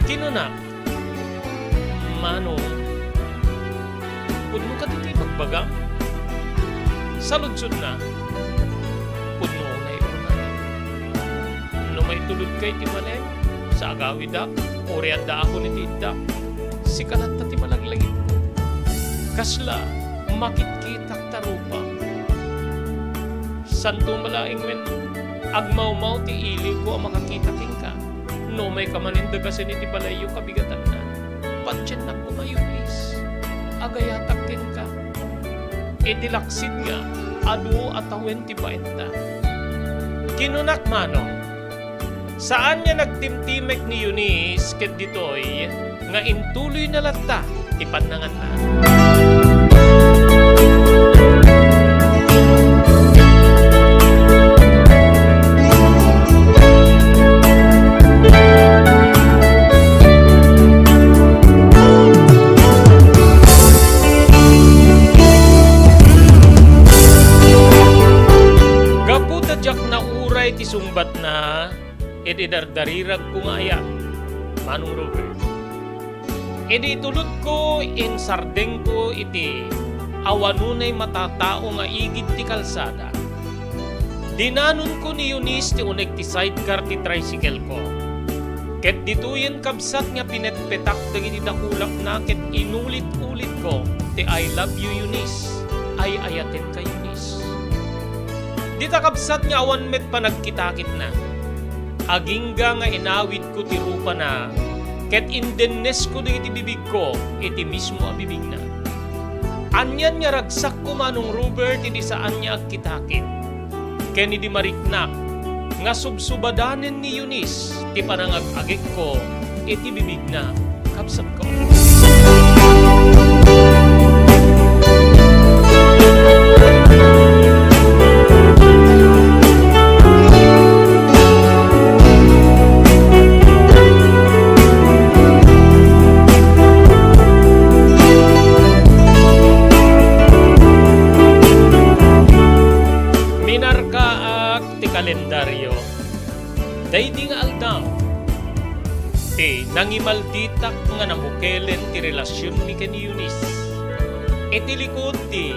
Kinuna, "Manong, pudno kadi ti ibagbagam?" Saludsodna, "Pudno unay-unay. No maitulodka iti balem, sa agawidak, uri addaakon iti iddak, sika latta ti malaglagipko. Kasla, makitkitak ta rupam. Saanto malaeng wen agmawmaw ti iliwko a makakita kenka. No umayka manen dagasen iti balayyo, kabigatanna, patiennak koma, Eunice. Agayatak kenka." Iti laksid nga, adu a tawen ti baetta. Kinunak, Manong, saan nga nagtimtimek ni Eunice ket ditoy nga intuloyna latta ti pannanganna. Gapu ta diak nauray ti sungbatna, idi dardariragko nga ayat, Manong Robert. Idi itulodko, insardengko iti awan unay matatao nga igid ti kalsada. Dinanonko ni Eunice ti uneg ti sidecar ti tricycle-ko. Ket ditoyen, kabsat, nga pinetpetak dagiti dakulakna ket inulit-ulitko ti "I love you, Eunice. Ay-ayatenka, Eunice." Dita, kabsat, nga awan met panagkitakitna. Agingga nga inawidko ti rupana, ket indennesko dagiti bibigko iti mismo a bibigna. Anian nga ragsakko, Manong Robert, idi saan nga agkitakit ken idi mariknak nga subsubadanen ni Eunice ti panangag-agekko iti bibigna, kabsatko. Minarkaak ti kalendario. Daydi nga aldaw, ti nangimalditak nga namukelen ti relasionmi ken ni Eunice. Iti likud ti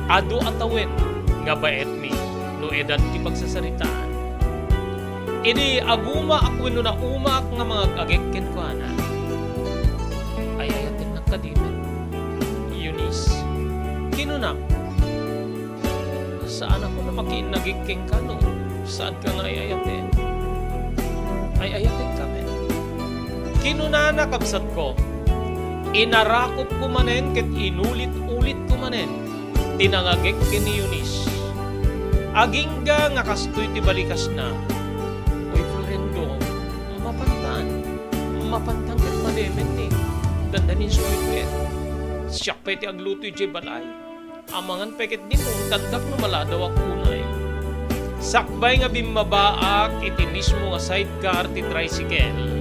adu a tawen nga baetmi no edad ti pagsasaritaan. Idi agumaak wenno naumaak nga mangag-agek kenkuana, "Ay-ayatennak kadi met, Eunice?" kinunak. "Saanakon a makiinnagik kenka no saanka nga ay-ayaten. Ay-ayatenka met." Kinunana, kabsatko, inarakupko manen ket inulit-ulitko manen ti nangagek ken ni Eunice. Agingga nga kastoy ti balikasna, "Uy, Florendo, mapantan. Mapantan ket malemen ni. Dandanin sulit ket. Siak pay ti agluto idiay balay. Amangan pay ketdi no intandak no maladawak unay." Sakbay nga bimmabaak iti mismo nga sidecar ti tricycle,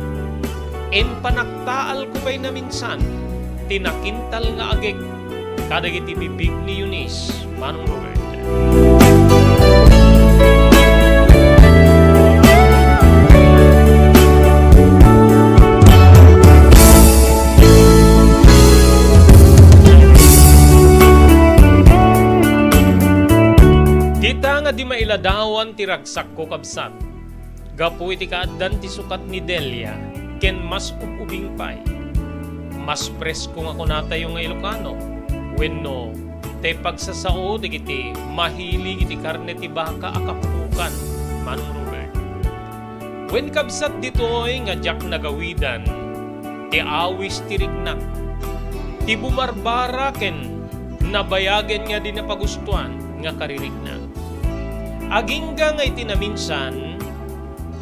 impanagtaalko pay naminsan ti nakintal nga agek kadagiti bibig ni Eunice, Manong Robert. Dita nga di mailadawan ti ragsakko, kabsat, gapu iti kaaddan ti sukat ni Delia ken mas ub-ubing pay. Mas presko nga kunatayo nga Ilocano wenno ti pagsasao dagiti mahilig iti karne ti baka a kapukan, Manong Robert. Wen, kabsat, ditoy nga diak nagawidan ti awis ti riknak, ti bumarbara ken nabayagen nga di napagustuan nga karirikna. Agingga nga iti naminsan,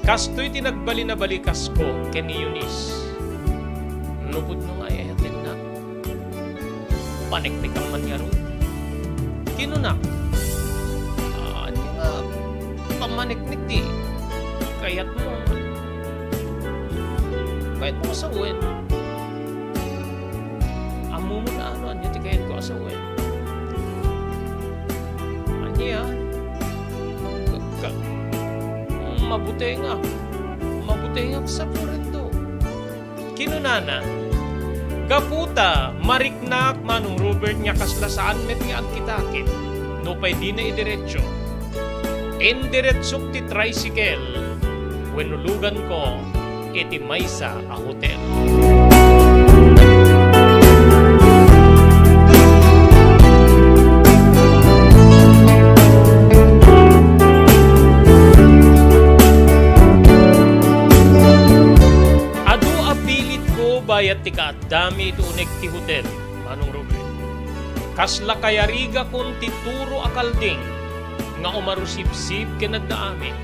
kastoy ti nagbalin a balikasko ken ni Eunice. No Pudno nga ay-ayatennak. Paneknekam man ngarud. Kinuna, "Ania nga pammaneknek ti kayatmo? Kayatmo a sawen? Ammom no ania ti kayatko a sawen?" Ania? Ka-, mabutengak. Mabutengak sa Florendo. Kinunana, "Gapu ta mariknak, Manong Robert, nga kasla saan met nga agkitakit, nupay dina idiretso, indiretsok ti tricycle wenno luganko iti maysa a hotel." Adu a pilitko bayat ti kaaddami iti uneg ti hotel, Manong Robert. Kasla kayarigakon ti turo a kalding nga umarusibsib ken adda amin.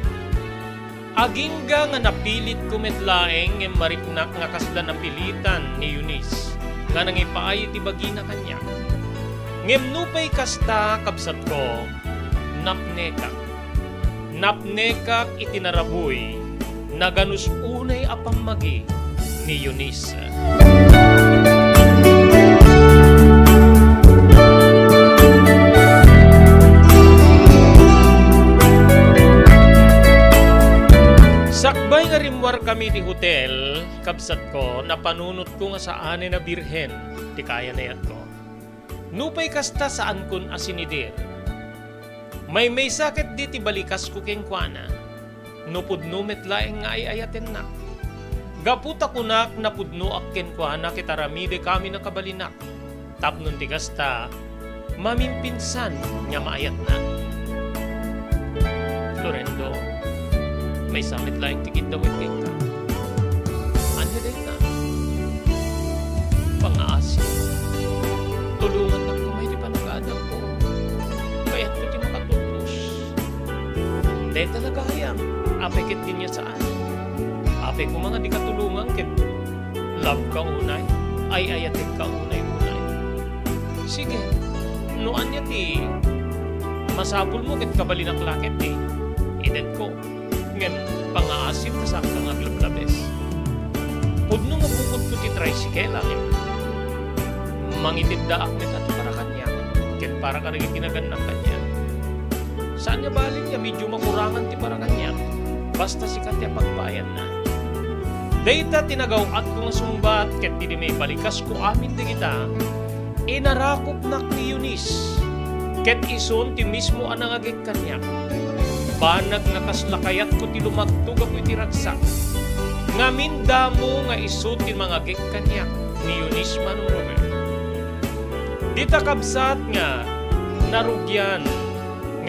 Agingga nga napilitko met laeng ngem mariknak nga kasla napilitan ni Eunice nga nangipaay iti bagina kaniak. Ngem nupay kasta, kabsatko, napnekak. Napnekak iti narabuy, naganus unay a pammagi ni Eunice. Sakbay nga rimmuarkami iti hotel, kabsatko, napanunotko nga saanen a birhen ti kayanayatko. Nupay kasta, saankon a sinidir. Maymaysa ketdi ti balikasko kenkuana, no pudno met laeng nga ay-ayatennak. Gapu ta kunak, napudnoak kenkuana ket aramidek amin a kabalinak, tapno ti kasta, mamimpinsan nga maayatna. Florendo, maysa met laeng ti kiddawek kenka. Ania dayta? Pangaasi. Tulongannak koma iti panag-adalko. Kayatko ti makatubos. Dayta la gayam. Apay ketdi nia saan? Apay koma nga dika tulongan ket love ka unay, ay-ayatek ka unay-unay. Sige, no ania ti masapulmo ket kabalinak la ket ti idetko. Ngem pangaasim ta saanka nga aglablabes. Pudno nga bukotko ti tricycle, ngem mangiteddaak met ati para kaniak ken para kadagiti nagannak kaniak. Saan nga bali nga medyo makurangan ti para kaniak, basta sika ti apagpaayanna. Dayta ti nagaw-atko nga sungbat, ket idi mabalikasko amin dagita, inarakopnak ni Eunice, ket isun ti mismo a nangagek kaniak. Banag nga kasla kayatko ti lumagto gapu iti ragsak. Ngamin damo nga isu ti mangagek kaniak ni Eunice, Manong Robert. Dita kabsat nga narugian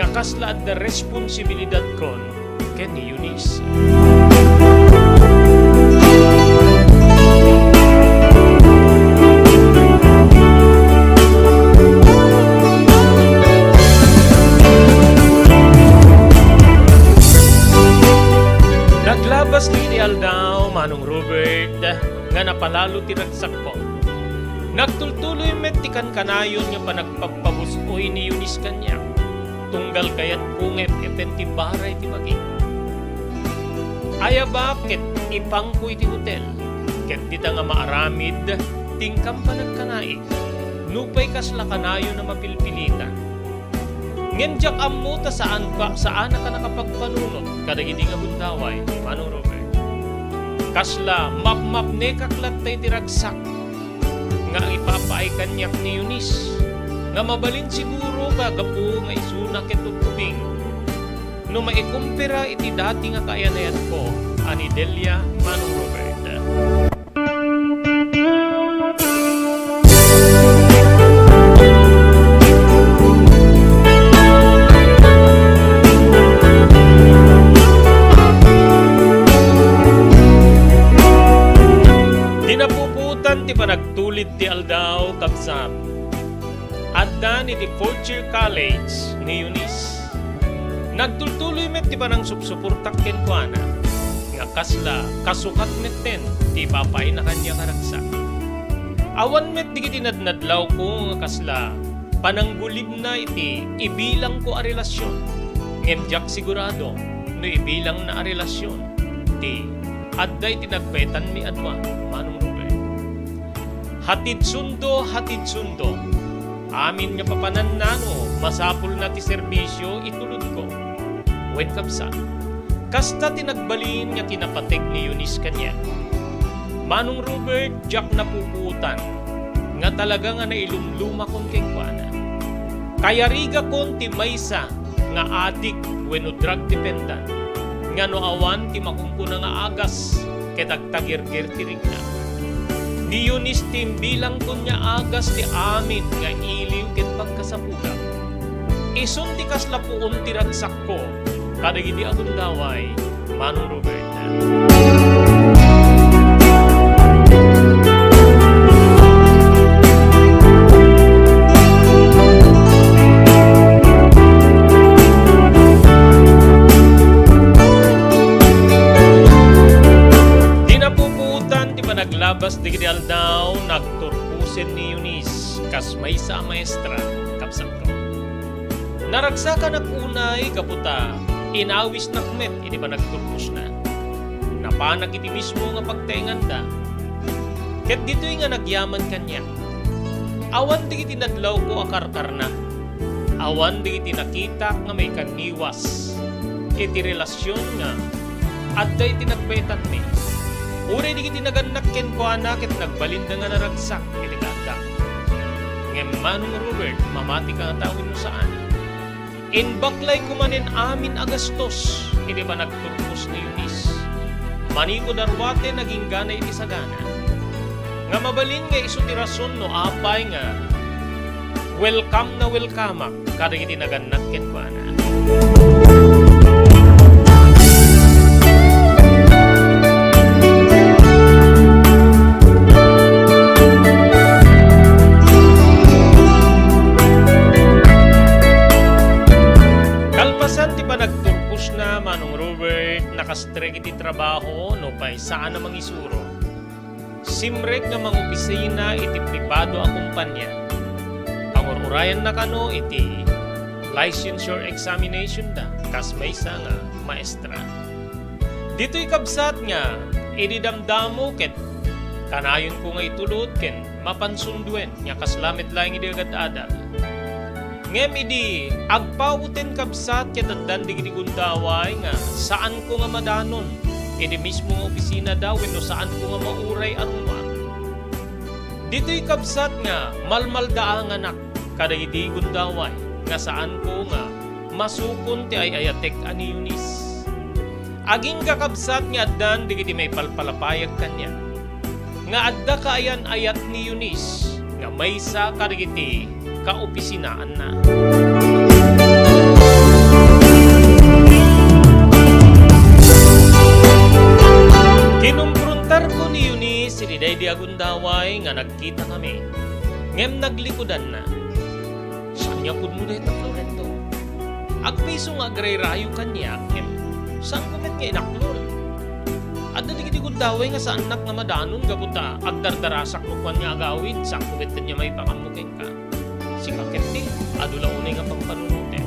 nga kasla adda responsibilidatkon ken ni Eunice. Naglabas daydi aldaw, Manong Robert, nga napalalo ti ragsakko. Nagtultuloy met ti kankanayon nga panagpagpabus-oy ni Eunice kaniak. Tunggal kayatko nga ep-epen ti baray ti bagi. Ayabak ket ipangko iti hotel, ket dita nga maaramid, tingkam panagkanai, nupay kasla kanayon a mapilpilitan. Ngem diak ammo ta saan pa, saanak a nakapagpanunot kadagidi nga gundaway, Manong Robert. Kasla mapmapnekak latta iti ragsak nga ipapaay kaniak ni Eunice, nga mabalin siguro nga gapu nga isuna ket ubbing no maikumpara iti dati nga kaayanayatko a ni Delia, Manong Robert. Di napuputan ti panagtulid ti aldaw, kabsat. Addan iti fourth year college ni Eunice. Nagtultuloy met ti panangsupsuportak kenkuana, nga kasla kasukat metten ti ipapaayna kaniak a ragsak. Awan met dagiti nadnadlawko nga kasla pananggulibna iti ibilangko a relasion, ngem diak sigurado no ibilangna a relasion ti adda iti nagpaetanmi a dua, Manong Robert. Hatidsundo, hatidsundo. Amin nga papanannano, masapulna ti serbisio itulodko. Wen, kabsat, kasta ti nagbalin nga kinapateg ni Eunice kaniak. Manong Robert, diak napupuotan nga talaga nga nailumlumakon kenkuana. Kayarigakon ti maysa nga adik wenno drug dependent nga no awan ti makunkuna nga agas ket agtagirgir ti rikna. Ni Eunice ti imbilangkon nga agas ti amin nga iliw ket pagkasapulak. Isun ti kasla puon ti ragsakko kadagidi a gundaway, Manong Robert. Di napupuotan ti panaglabas dagiti aldaw, nagturposen ni Eunice kas maysa a maestra, kabsatko. Naragsakanak unay gapu ta inawisnak met iti panagturposna. Napanak iti mismo nga pagtaenganda. Ket ditoy nga nagyaman kaniak. Awan dagiti nadlawko a karkarna. Awan dagiti nakitak nga maikanniwas iti relasion nga adda iti nagpaetanmi. Uray dagiti nagannak kenkuana ket nagbalinda nga naragsak iti kaaddak. Ngem Manong Robert, mamatika ngata wenno saan? Imbaklay koma manen amin a gastos iti panagturpos ni Eunice. Manipud a ruaten, agingganay iti sagana nga mabalin nga isu ti rason no apay nga welcome na welcomeak kadagiti nagannak kenkuana. Kalpasan ti panagturposna, Manong Robert, nakastrek iti trabaho, no pay saan a mangisuro. Simrek nga mangopisina iti pribado a kompania. Pangur-urayanna kano iti licensure examination da kas maysa nga maestra. Ditoy, kabsat, nga idi damdamo ket kanayonko nga itulod ken mapansunduen nga kasla met laeng idi agad-adal. Ngem idi agpauten, kabsat, ket addan dagiti gundaway nga saanko nga madanon iti mismo nga opisinada wenno saanko nga mauray a rumuar. Ditoy, kabsat, nga malmaldaanganak kadagiti gundaway nga saanko nga masukon ti ay-ayatek a ni Eunice. Agingga, kabsat, nga addan dagiti maipalpalapayag kaniak nga adda kaayan-ayat ni Eunice nga maysa kadagiti kaopisinaanna. Kinumprontarko ni Eunice iti daydi a gundaway nga nagkitakami, ngem naglikudanna. Saan nga pudno dayta, Florendo? Agpiso nga agrayrayo kaniak, ngem saanko met nga inaklol. Adda dagiti gundaway nga saannak nga madanon gapu ta agdardarasak no kuan nga agawid, saanko met ket nga maipakammo kenka. Sika ket ti, adu la unay nga pangpanunotem.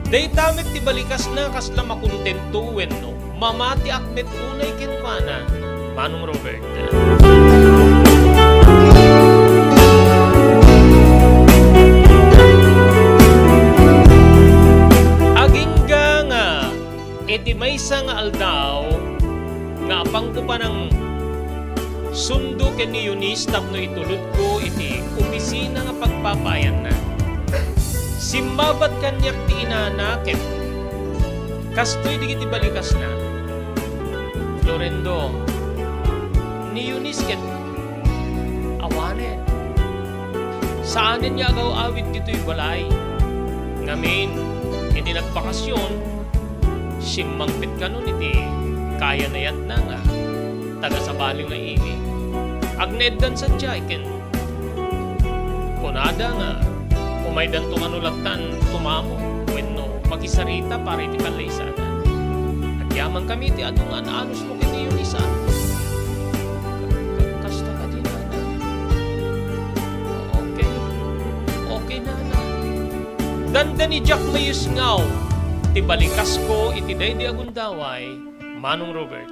Dayta met ti balikasna, kasla makontento wenno mamatiak met unay kenkuana, Manong Robert. Agingga nga iti maysa nga aldaw nga apangko panangsundo ken ni Eunice tapno itulodko iti opisina nga pagpapaayanna. Simmabat kaniak ti inana ket kastoy dagiti balikasna. Florendo, ni Eunice ket awanen. Saanen nga agaw-awid ditoy balay. Ngamin, iti nagbakasyon, simmangpet kanon iti kaayan-ayatna nga taga-sabali nga ili. Agnaeddan sadiay ken kunada nga umaydanto kano lattan tumamo wenno makisarita para iti pallaysada. Agyamankami iti adu nga an-anusmo ken ni Eunice. Ka-, kasta kadi, nana. Dandani diak mayusngaw ti balikasko iti daydi a gundaway, Manong Robert.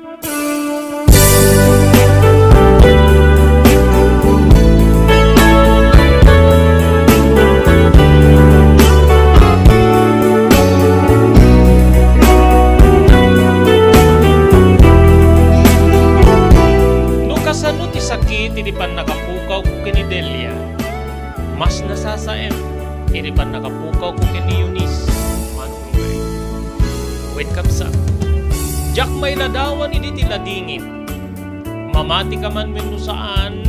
No kasano ti sakit iti pannakapukawko ken ni Delia, mas nasasaem iti pannakapukawko ken ni Eunice, Manong Robert. Wen, kabsat, diak mailadawan idi ti ladingit. Mamati ka man wenno saan,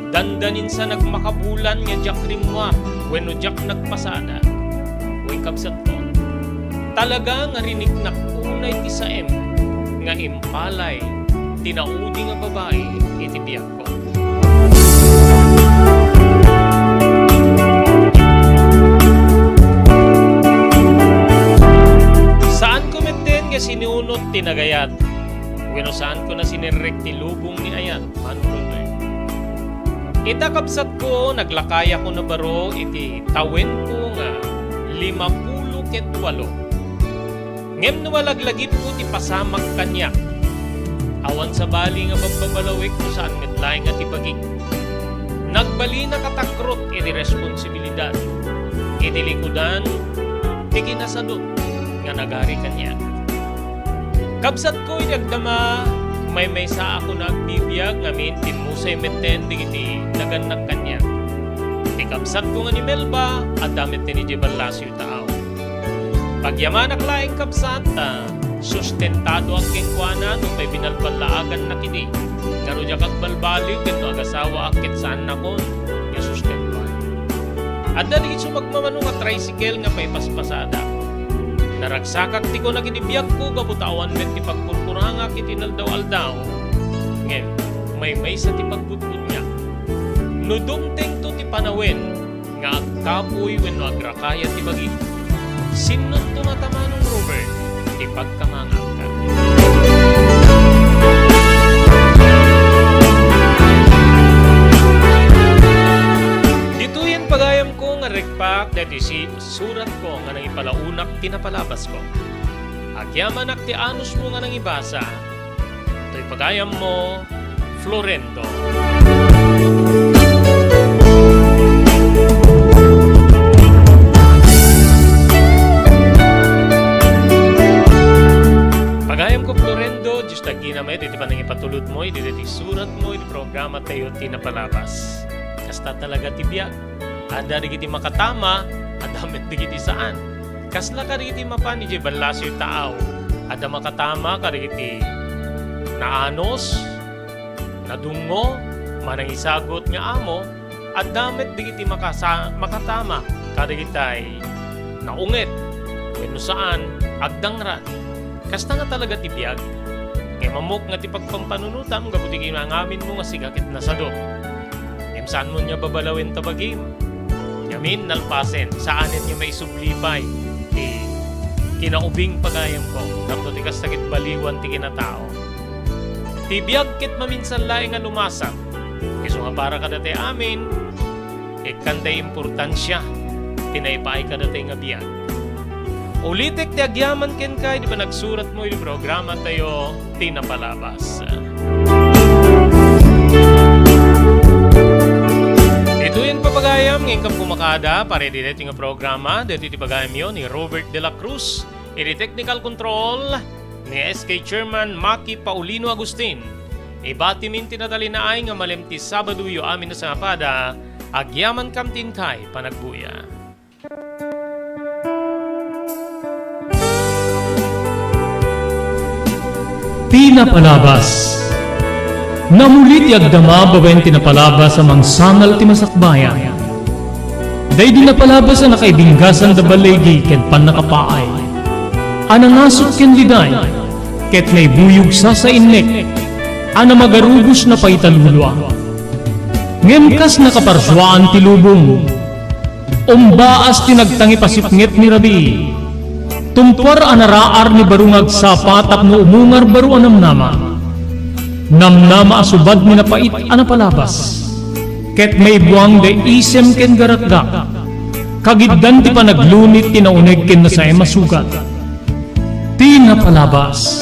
dandanin sa nagmakabulan nga diak rimmuar wenno diak nagpasada. Wen, kabsatko, talaga nga riniknak unay ti saem nga impalay ti naudi nga babai iti biagko. Saanko metten nga sinunot ti nagayat, wenno saanko nga sinerrek ti lubong ni ayat, Manong Robert. Ita, kabsatko, naglakayakon a baro iti tawenko nga limapulo ket walo. Ngem no malaglagipko ti pasamak kaniak, awan sabali nga babbabalawek no saan met laeng nga ti bagik. Nagbalinak a takrot iti responsibilidad iti likudan ti kinasadut nga nagari kaniak. Kabsatko, idi agdama, maymaysaakon a agbibiag ngamin, timmusay metten dagiti nagannak kaniak. Ti kabsatko nga ni Melba, adda metten idiay ballasiw taaw. Pagyamanak laeng, kabsat, ta sustentadoak kenkuana nupay binalballaagannak idi. Ngarud, diak agbalbaliw ken no agasawaak ket saannakon nga sustentoan. Adda dagiti sumagmamano nga tricycle nga paipaspasadak. Naragsakak ti kunak iti biagko gapu ta awan met ti pagkurkurangak iti inaldaw-aldaw. Ngem, maymaysa ti pagbutbutniak. No dumtengto ti panawen nga agkapuy wenno agrakayat ti bagik, sinnotto ngata, Manong Robert, ti pagkamangangka. Ditoyen, pagayamko, nga rikpak daytoy suratko nga nangipalaonak ti napalabasko. Agyamanak ti anusmo nga nangibasa. Toy pagayammo, Florendo. Pagayamko, Florendo, Dios dagina met iti panangipatulodmo iti daytoy suratmo iti programa tayo ti napalabas. Kasta talaga ti biag. Adda dagiti makatama, adda met dagiti saan. Kasla kadagiti mapan idiay ballasiw taaw, adda makatama kadagiti naanus, nadungngo, manangisagut nga amo, adda met dagiti makasa-, makatama kadagitay naunget, wenno saan, agdangrad. Kasta nga talaga ti biag. Ngem ammok nga ti pagpampanunotam gapu ti kinangaminmo nga sika ket nasadut. Ngem saanmo nga babalawen ta bagim. Ngamin, nalpasen, saanen nga maisubli pay ti kinaubing, pagayamko, tapno ti kasta ket baliwan ti kinatao. Ti biag ket maminsan laeng nga lumasat. Isu nga para kadatayo amin, ikkan tay importansia ti naipaay kadatayo nga biag. Ulitek ti agyaman kenka idi panagsuratmo iti programatayo ti napalabas. Ditoyen, papagayam, nga inka kumakada para iti daytoy nga programa, daytoy ti pagayamyo ni Robert de la Cruz, iti technical control ni S K Chairman Maki Paulino Agustin. Ibatimin ti natalinaay nga malem ti Sabadoyo amin a sangapada, agyamankam ti inkay panagbuya. Ti napalabas. Namuli ti agdama babaen ti napalabas a mangsangal ti masakbayan. Daydi napalabas a nakaibinggasan da baligi ken pannakapaay, a nangasut ken liday, ket naibuyog sasainnek, a namagarubos napaita lulua. Ngem kas nakaparsuaan ti lubong, umbaas ti nagtangipasipnget ni rabii. Tumpuar a naraar ni baro nga agsapa tapno umungar baro a namnama. Namnama a subad ni napait a napalabas. Ket maibuang da isem ken garakgak. Kagiddan ti panaglunit ti nauneg ken nasaem a sugat. Ti napalabas.